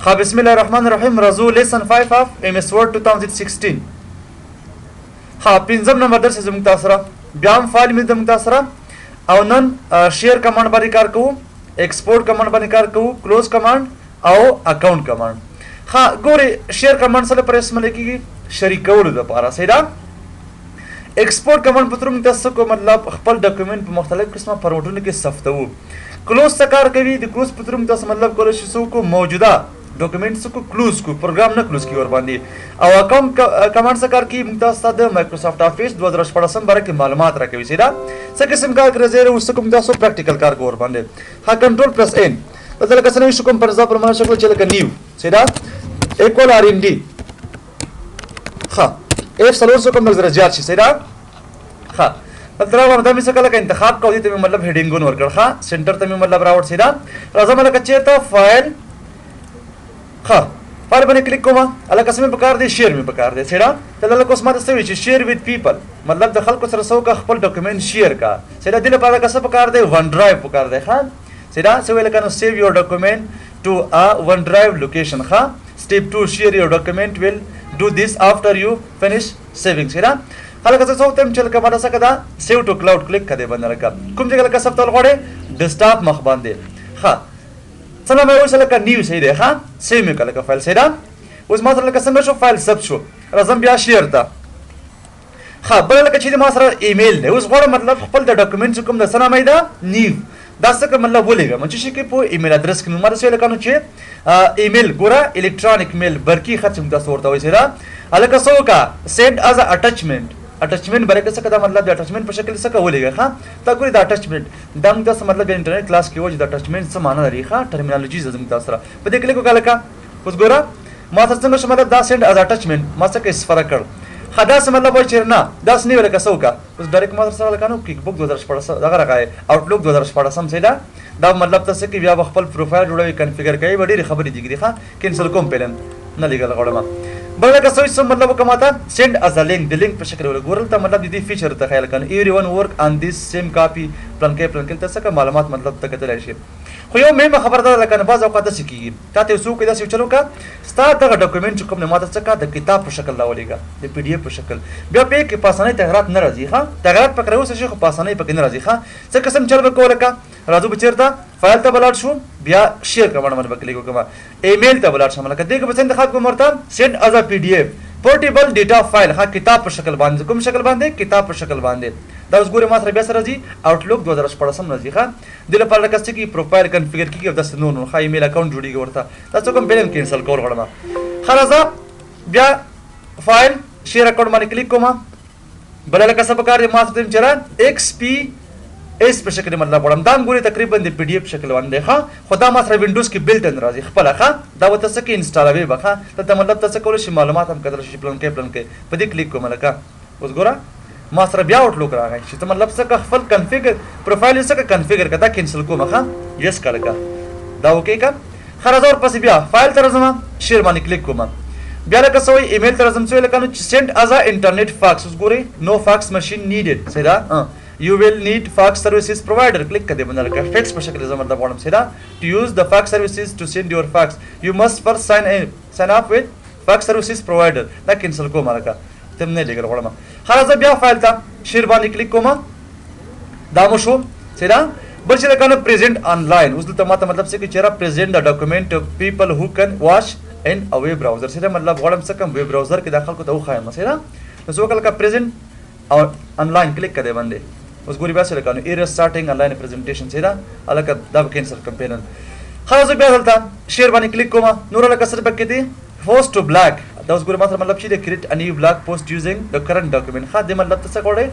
ښه، بسم الله الرحمن الرحیم. راځو lesson 5 of MS Word 2016. ښه، پنځم نمبر درس زموږ تاسو سره. بیا هم فایل مې زموږ تاسو سره او نن share command باندې کار کوو، export command باندې کار کوو، close command او account command. ښه، ګوري، share command سره پر استعمال کیږي شریکولو لپاره، صحیح ده؟ export command په through موږ تاسو کو مطلب خپل document په مختلف قسمه فارمټونو کې ثبتوو. close څه کار کوي؟ د close په through موږ تاسو مطلب کولی شو څه وکړو؟ موجوده document څه کو؟ close کو، پروګرام نه close کی ور باندې. او account command څه کار کوي؟ موږ تاسو ته د Microsoft Office 2016 باره کې معلومات راکوي. صحیح ده؟ څه قسم کار کوي؟ زه اوس کوم تاسو practical کار کوو ور باندې. ها، control plus N. دلته لکه څنګه شو کوم پر ځای پر شکل چې لکه new، صحیح ده؟ equal RMD. ښه، F څلور څو کوم زره زیات شي، صحیح ده؟ ښه، دلته راغلم، دا مې څه لکه انتخاب کو، دې ته مې مطلب heading ونه ورکړ. ښه، center ته مې مطلب راوړ، صحیح ده؟ راځم لکه چیرته؟ فایل. ښه، فایل باندې کلیک کوم. الکه څه مې پکار دی؟ share مې پکار دی، صحیح ده؟ ته لکه اوس ماته څه وی چې share with people، مطلب د خلکو سره څوک خپل document share کا، صحیح ده؟ دې لپاره که څه پکار دی؟ OneDrive پکار دی. ښه، صحیح ده؟ څه ویل کنه؟ save your document to a OneDrive location. ښه، step 2، share your document، will do this after you finish saving. صحیح ده؟ خلک څه څوک تم چې لکه ماته څه کدا save to cloud، click کړي باندې. لکه کوم ځای لکه ثبتول غواړي؟ desktop مخ باندې. ښه، څنګه مې اوس لکه new، صحیح دی؟ ښه، save مې کړه لکه فایل، صحیح ده؟ اوس ما سره لکه څنګه شو؟ فایل ثبت شو. راځم بیا share ته. ښه، بل لکه چې ما سره ایمیل دی، اوس غواړم مطلب خپل د document کوم د څه نامه ده، new، دا څه کوم مطلب ولېږم چې شي کې په email address کې. ما څه لکه نو چې ایمیل ګوره، electronic mail، برقي خط چې تاسو ورته وایي، دا الکه څوکا send as attachment. attachment باره کې څه کدا؟ مطلب د attachment په شکل څه ولېږه. ښه، تا ګوري د attachment دا موږ تاسو مطلب انټرنیټ کلاس کې و چې د attachment څه معنی لري. ښه، terminology زموږ تاسو سره په دې کلیک وکړه. لکه اوس ګوره ما سره څنګه شو؟ مطلب دا send as attachment ما څه کې استفاده کړ. ښه، داسې مطلب وایي چې نه، داسې نه لکه څه وکړه. اوس direct ما سره لکه نو QuickBook 2016 دغه راغی، Outlook 2016، صحیح ده؟ دا مطلب تاسو کې بیا خپل پروفایل جوړوي، configure کوي، ډېرې خبرې دي. ښه، cancel کوم، پلن نه لګل غواړم. بل لکه څه څه مطلب کوم ته send as a link، د لینک په شکل ولګورل ته. مطلب د دې feature ته خیال کنه، everyone work on this same copy، plan کې پلان کې ته څه معلومات مطلب ته کتلی شي. خو یو مهمه خبره ده، لکه بعض اوقات داسې کېږي، تا ته څوک داسې چلو کا ستا دغه document چې کوم نه ماته څه کا د کتاب په شکل راولېږه، د PDF په شکل، بیا پې کې په اسانۍ تغیرات نه راځي. ښه، تغیرات پکې راوستل شي خو په اسانۍ پکې نه راځي. ښه، څه قسم چل به کوو؟ لکه راځو به چېرته؟ فایل ته به لاړ شو، بیا share command باندې به کلیک وکړم، ایمیل ته به لاړ شم. لکه دې کې به څه انتخاب کوم ورته؟ send as a PDF، portable data file. ښه، کتاب په شکل باندې. کوم شکل باندې؟ کتاب په شکل باندې. دا اوس ګورې ما سره بیا سره راځي، Outlook 2016 راځي. ښه، دې لپاره لکه څه کې profile configure کیږي او داسې نور نور. ښه، email account جوړیږي ورته. دا څه کوم بیلم cancel کول غواړم. ښه، راځه بیا file، share account باندې کلیک کوم. بل لکه څه پکار دی؟ ما ته چې را XPS په شکل مطلب غواړم. دا هم ګورې تقریبا د PDF شکل باندې. ښه، خو دا ما سره Windows کې built in راځي خپله. ښه، دا به ته څه کې install وي به. ښه، دلته مطلب ته څه کولی شي؟ معلومات هم کتلی شي، پلان کې پلان کې. په دې کلیک کوم. لکه اوس ګوره ما سره بیا Outlook راغی چې ته مطلب څه خپل configure profile څه configure کړه. دا cancel کوم. ښه، yes کا، لکه دا okay کا. ښه، راځه ورپسې بیا فایل ته راځم، share باندې کلیک کوم. بیا لکه څه وایي؟ ایمیل ته راځم. څه لکه نو چې send as internet fax. اوس ګورئ، no fax machine needed، صحیح ده؟ you will need fax services provider، click کړئ باندې. لکه فیکس په شکل زمر د غواړم، صحیح ده؟ to use the fax services to send your fax، you must first sign up with fax services provider. دا cancel کوم، لکه تم نه لګل غواړم. خلاص، بیا فایل ته share باندې کلیک کوم. دا مو شو، صحیح ده؟ بل چې لکه present online. اوس دلته ماته مطلب څه کې چې را present the document people who can watch in a web browser. صحیح ده؟ مطلب غواړم څه کوم؟ web browser کې د خلکو ته وښایم، صحیح ده؟ نو څوک لکه present او online click کړي باندې. اوس ګوري بیا څه لکه نو error starting online presentation، صحیح ده؟ الکه دا به cancel کوم پینل. خلاص، بیا دلته share باندې کلیک کوم. نور لکه څه پکې دي؟ post to blog. دا اوس ګوري ماته مطلب چې د create a new blog post using the current document. ښه، د مطلب ته څه غواړي؟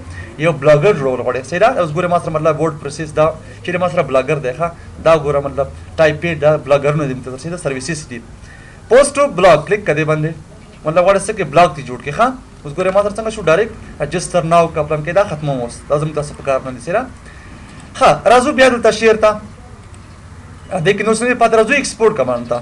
یو blogger جوړول غواړي، صحیح ده؟ اوس ګوري ماته مطلب WordPress، دا چې ما سره blogger دی. ښه، دا ګوره مطلب ټایپ دا بلاګرونه دي، متصل ده services دي. post to blog، click کړي باندې. مطلب غواړي څه کې blog تی جوړ کې. ښه، اوس ګوره ما سره څنګه شو؟ direct register now کا پلان کې. دا ختمو اوس، دا زموږ تاسو په کار نه دي سره. ښه، راځو بیا دلته share ته. دې کې نو څه پاتې؟ راځو export command ته.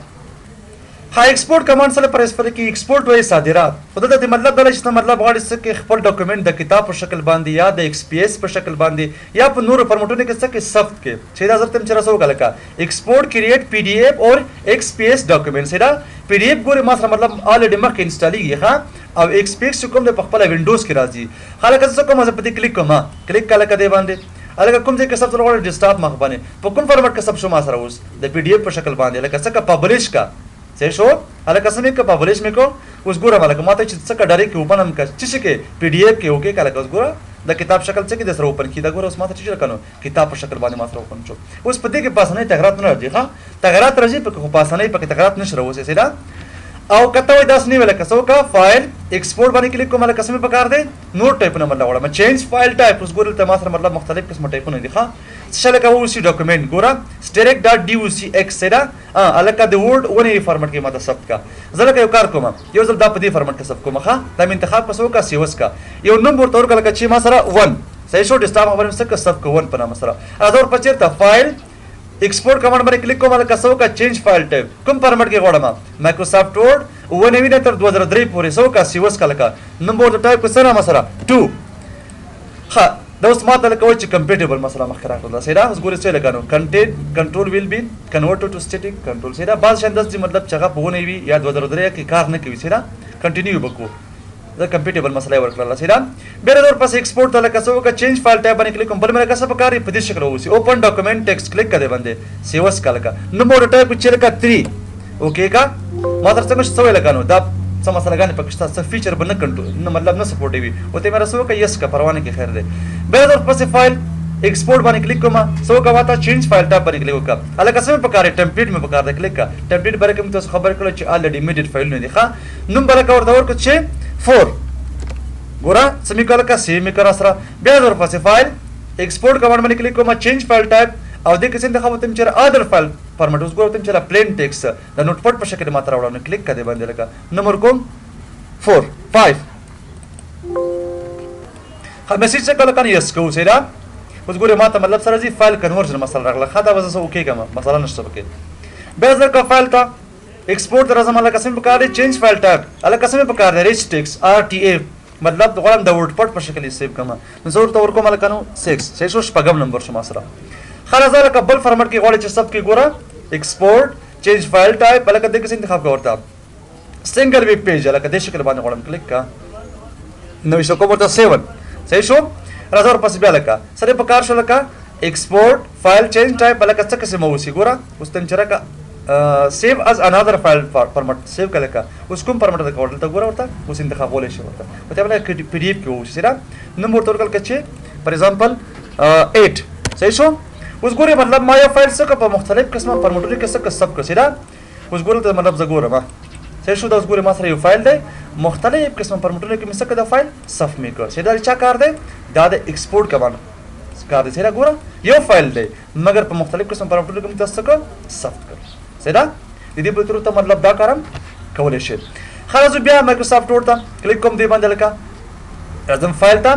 ها ایکسپورټ کمانډ سره پر استفاده کی ایکسپورټ وایي صادرات، خو دلته د مطلب دا دی چې ته مطلب غواړې څه کې خپل ډاکومنټ د کتاب په شکل باندې یا د ایکس پی ایس په شکل باندې یا په نورو فارمټونو کې څه کې ثبت کې چې دا زرتم چې راسو لکه ایکسپورټ کریټ پی ډی ایف اور ایکس پی ایس ډاکومنټ سره پی ډی ایف ګوري ما سره مطلب الریډي مخکې انسټالیږي ښه او ایکس پی ایکس کوم دی په خپل وینډوز کې راځي خلک زه څه کوم زه په دې کلیک کوم کلیک کله کده باندې الکه کوم ځای کې ثبت غواړم ډیسکټاپ مخ باندې په کوم فارمټ کې ثبت شو ما سره اوس د پی ډی ایف په شکل باندې لکه څه که پبلش کا څه شو الکه څه مې که پبلش مې کو اوس ګورم الکه ماته چې څه که ډایرکټ اوپن هم که څه شي کې پی ډی ایف کې اوکې که الکه اوس ګوره د کتاب شکل څه کې د سره اوپن کی دا ګوره اوس ماته چې کنو کتاب په شکل باندې ما سره اوپن شو. اوس په دې کې پاسنۍ تغیرات نه راځي ښه تغیرات راځي پکې خو پاسنۍ پکې تغیرات نشي راوستي صحیح ده او که ته وایې داسې نه وي لکه څه وکړه فایل ایکسپورټ باندې کلیک کوم لکه څه مې پکار دی نور ټایپونه مطلب غواړم چینج فایل ټایپ. اوس ګوره دلته ما سره مطلب مختلف قسمه ټایپونه دي ښه څه شی لکه اوسی ډاکومنټ ګوره سټریک ډاټ ډي او سی ایکس صحیح ده الکه د ورډ ونې فارمټ کې ماته ثبت کا زه لکه یو کار کوم یو ځل دا په دې فارمټ کې ثبت کوم ښه دا مې انتخاب که څه وکړه سیوس کا یو نوم ورته ورکړه لکه چې ما سره 1 صحیح شو ډیسکټاپ خبرم څه که سب کو 1 په نامه سره راځه ورپسې چیرته فایل ایکسپورټ کمانډ باندې کلیک کوم لکه څه وکړه چینج فایل ټایپ کوم فارمټ کې غواړم مایکروسافټ ورډ 99 نه تر 2003 پورې څه وکړه سیوس کا لکه نوم به ورته ټایپ کړو څه نامه سره 2 ښه دا اوس ماته لکه وایي چې کمپیټیبل مسله مخکې راغله صحیح ده اوس ګورې څه لکه نو کنټینټ کنټرول ویل بی کنورټډ ټو سټیټیک کنټرول صحیح ده بعض شیان داسې دي مطلب چې هغه په 99 یا 2003 کې کار نه کوي صحیح ده کنټینیو به کوو دا کمپیټیبل مسله یې ورکړله صحیح ده بیا د ورپسې ایکسپورټ ته لکه څه وکړه چینج فایل ټایپ باندې کلیک کوم بل مې لکه څه پکار په دې شکل ووسی اوپن ډاکومنټ ټیکسټ کلیک کړه باندې سیوس کا لکه نوم ورته ټایپ چې لکه 3 اوکې کا ما تر څنګه څه ویل کنو دا څه مسله ګانې پکې شته څه فیچر به نه کنټرول نه مطلب نه سپورټ وي او ته مې رسو که یس کا پروانه کې خیر دی بیا در پسې فایل ایکسپورټ باندې کلیک کوم څه وکړه ماته چینج فایل ټایپ باندې کلیک وکړه هلکه څه مې پکار دی ټمپلیټ مې پکار دی کلیک کا ټمپلیټ باره کې مې تاسو خبر کړو چې الریډي میډیټ فایلونه دي ښه نوم به لکه ورته ورکړو چې 4 ګوره څه مې کړه لکه سیو مې کړه سره بیا ورپسې فایل ایکسپورټ کمانډ باندې کلیک کوم چینج فایل ټایپ او دې کې څه انتخاب وتم چې ادر فایل فارمټ اوس ګوره وتم چې پلین ټیکس د نوټ پډ په شکل ماته راوړه نو کلیک کړه دې باندې لکه نمبر کوم 4 5 ښه میسج څه کله کنه یس کوو صحیح ده اوس ګوره ماته مطلب سره ځي فایل کنورژن مسله راغله ښه دا به زه اوکې کوم مسله نشته پکې بیا زه کوم فایل ته ایکسپورټ ته راځم هلکه څه مې پکار دی چینج فایل ټایپ هلکه څه مې پکار دی ریچ ټیکس آر ټي ای مطلب غواړم د ورډ پډ په شکل یې سیو کړم نو زه ورته ورکوم هلکه نو 6 صحیح شو شپږم نمبر شو ما سره ښه راځه لکه بل فارمټ کې غواړې چې ثبت کړې ګوره ایکسپورټ چینج فایل ټایپ هلکه دې کې څه انتخاب کړه ورته سنگل ویب پیج لکه دې شکل باندې غواړم کلیک کا نو شو کوم ورته 7 صحیح شو راځه ورپسې بیا لکه سره په کار شو لکه ایکسپورټ فایل چینج ټایپ لکه څه قسم اوسي ګوره اوس تم چې راکه سیو از انادر فایل فارمټ سیو کړه لکه اوس کوم فارمټ ته کول دلته ګوره ورته اوس انتخابولی شي ورته ورته بل پی ډی ایف کې اوسي سره نوم ورته ورکړل چې فار ایگزامپل 8 صحیح شو اوس ګوره مطلب ما یو فایل څخه په مختلف قسمه فارمټونو کې څه سب کړ سره اوس ګوره ته مطلب زه ګورم صحیح شو دا اوس ګوره ما سره یو فایل دی مختلف قسم فارمټونو کې مې څه دا فایل صف مې کړ چې دا چا کار دی دا د ایکسپورټ کمانډ کار دی سره ګوره یو فایل دی مګر په مختلف قسم فارمټونو کې مې تاسو څه کړ ثبت کړ صحیح ده د دې په تر ته مطلب دا کارم کولی شي خلاص بیا مایکروسافټ ورډ ته کلیک کوم دی باندې لکه راځم فایل ته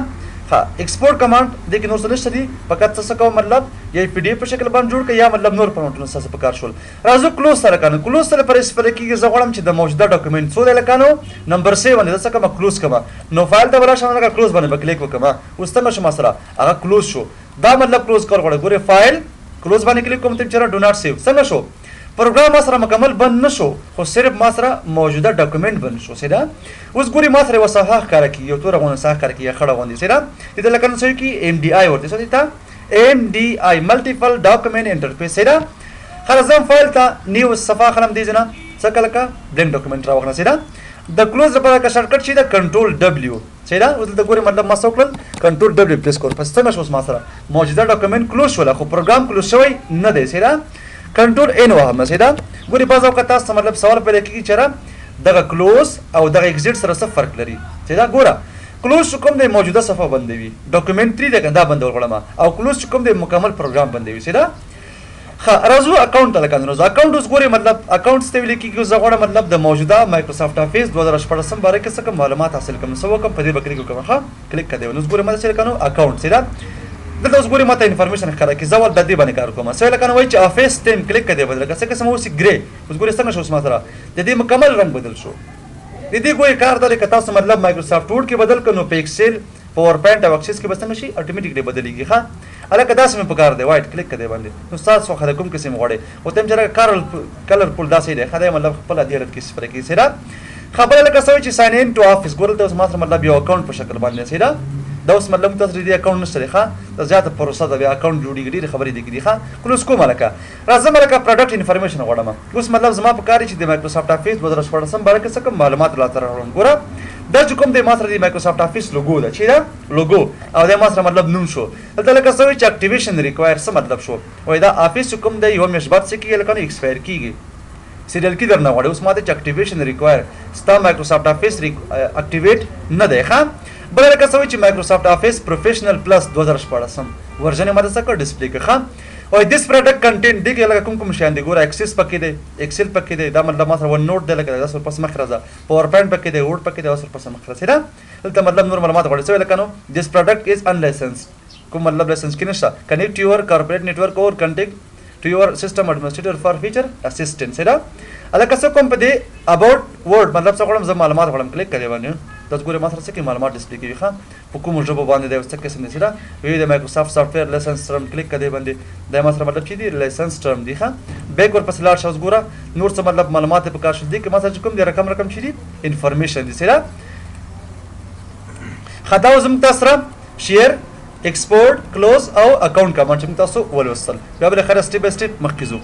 ها ایکسپورټ کمانډ دې کې نور څه نشته دي فقط څه څه کوم مطلب یا پی ډی اف په شکل باندې جوړ کړئ یا مطلب نور فارمټونه ستاسو په کار شول راځو کلوز سره کنه کلوز سره پر استفاده کیږي زه غواړم چې د موجوده ډاکومنټ څو دی لکه نو نمبر 7 باندې زه څه کوم کلوز کوم نو فایل ته ولاړ شم لکه کلوز باندې به کلیک وکم اوس څنګه شو ما سره هغه کلوز شو دا مطلب کلوز کول غواړم ګوره فایل کلوز باندې کلیک کوم ته چې ډو ناټ سیو څنګه شو پروګرام ما سره مکمل بند نه شو خو صرف ما سره موجوده ډاکومنټ بند شو صحیح ده اوس ګوري ما سره یوه صفحه ښکاره کیږي یو توره غونډه صفحه ښکاره کیږي خړه غوندې صحیح ده دې ته لکه نو څه کی ایم ډي آی ورته څه دي ته ایم ډي آی ملټیپل ډاکومنټ انټرفیس صحیح ده خلاص ځم فایل ته نیو صفحه خلم دې ځنه څه کله کا بلینک ډاکومنټ راوخله صحیح ده د کلوز لپاره که شارټکټ شي د کنټرول ډبلیو صحیح ده اوس دلته ګورې مطلب ما څه وکړل کنټرول ډبلیو پریس کړ پس څنګه شو اوس ما سره موجوده ډاکومنټ کلوز شول خو پروګرام کلوز شوی نه دی صحیح ده کنټرول ان وهم صحیح ده ګورې بعض اوقات تاسو ته مطلب سوال پیدا کیږي چې دغه کلوز او دغه ایگزیټ سره څه فرق لري صحیح ده ګوره کلوز چې کوم دی موجوده صفحه بندوي ډاکومنټ 3 دی کنه دا بندول غواړم او کلوز چې کوم دی مکمل پروګرام بندوي صحیح ده ښه راځو اکاونټ ته لکه نو اکاونټ اوس ګوري مطلب اکاونټ څه ویل کیږي زه غواړم مطلب د موجوده مایکروسافټ افیس 2016 باره کې څه کوم معلومات حاصل کوم څه وکم په دې به کلیک وکم ښه کلیک کړه نو ګوري مطلب چې لکه نو اکاونټ څه ده دلته اوس ګوري ماته انفارمیشن ښکاره کړي، زه ول د دې باندې کار کوم. څه لکه نو وایي چې افیس ټیم کلیک کړه، بدل کړه، څه قسم اوس ګری. اوس ګوري څنګه شو، اوس ما سره د دې مکمل رنګ بدل شو. د دې ګوی کار دا دی که تاسو مطلب مایکروسافټ ورډ کې بدل کړ نو په ایکسل، پاور پوینټ او اکسس کې به څنګه شي؟ اتوماتیکلی بدلېږي. ښه هلکه داسې مې پکار دی، وایټ کلیک کړه دی باندې، نو ستاسو خوښه ده کوم قسم غواړئ. خو ته هم چې کارل کلر پول داسې دی، ښه دی، مطلب خپل عادي حالت کې استفاده کوي. صحیح ده؟ خبره لکه څه چې ساین ان ټو افیس، ګوره دلته اوس ما سره مطلب یو اکاونټ په شکل باندې. صحیح ده؟ دا اوس مطلب تاسو دې اکاونټ نشته دی. ښه دا زیاته پروسه ده، بیا اکاونټ جوړیږي، ډېرې خبرې دي کې دي. ښه کلوز کوم، لکه راځم، لکه پروډکټ انفارمیشن غواړم. اوس مطلب زما په کار چې د مایکروسافټ افیس 2016 باره کې څه کوم معلومات لاسته راوړم. ګوره دا چې کوم دی ما سره د مایکروسافټ افیس لوګو ده، چې دا لوګو او دا ما سره مطلب نوم شو. دلته لکه څه وایي چې اکټیویشن ریکوایر، څه مطلب شو؟ وایي دا افیس چې کوم دی یوه میاشت بعد څه کېږي لکه نو ایکسپایر کېږي، سیریل کی درنه غواړي. اوس ماته چې اکټیویشن ریکوایر، ستا مایکروسافټ افیس اکټیویټ نه دی. ښه بل لکه څه وایي چې مایکروسافټ افیس پروفیشنل پلس 2016 ورژن ماته څه کړ؟ ډیسپلی کړ. ښه او دیس پروډکټ کنټینټ دی کې لکه کوم کوم شیان دی؟ ګوره اکسس پکې دی، ایکسل پکې دی، دا مطلب ما سره ون نوټ دی، لکه دا سره پس مخ راځه، پاور پوینټ پکې دی، ورډ پکې دی، او سره پس مخ راځه. دا دلته مطلب نور معلومات غواړي. څه لکه نو دیس پروډکټ از ان لایسنس، کوم مطلب لایسنس کې نشته. کنیکټ یور کارپوریټ نیټورک اور کنټیکټ ټو یور سیستم اډمنسټریټر فار فیچر اسسټنس. دا الکه څه کوم په دې اباوټ ورډ مطلب څه غواړم زه؟ معلومات غواړم، کلیک کړئ باندې. تاسو ګورئ ما سره څه کې معلومات ډیسپلی کوي. ښه په کومو ژبو باندې دی، څه قسم دی؟ دا وی د مایکروسافټ سافټویر لایسنس ټرم، کلیک کړئ باندې. دا ما سره مطلب چې دی لایسنس ټرم دی. ښه بیک ورپسې لاړ شه. اوس ګوره نور څه مطلب معلومات په کار شول دي کې ما سره چې کوم دی رقم رقم چې دی انفارمیشن دی. سره ښه دا اوس موږ تاسو سره شیر، ایکسپورټ، کلوز او اکاونټ کمانډ چې موږ تاسو ولوستل. بیا به خیر سټیپ بای سټیپ مخکې ځو.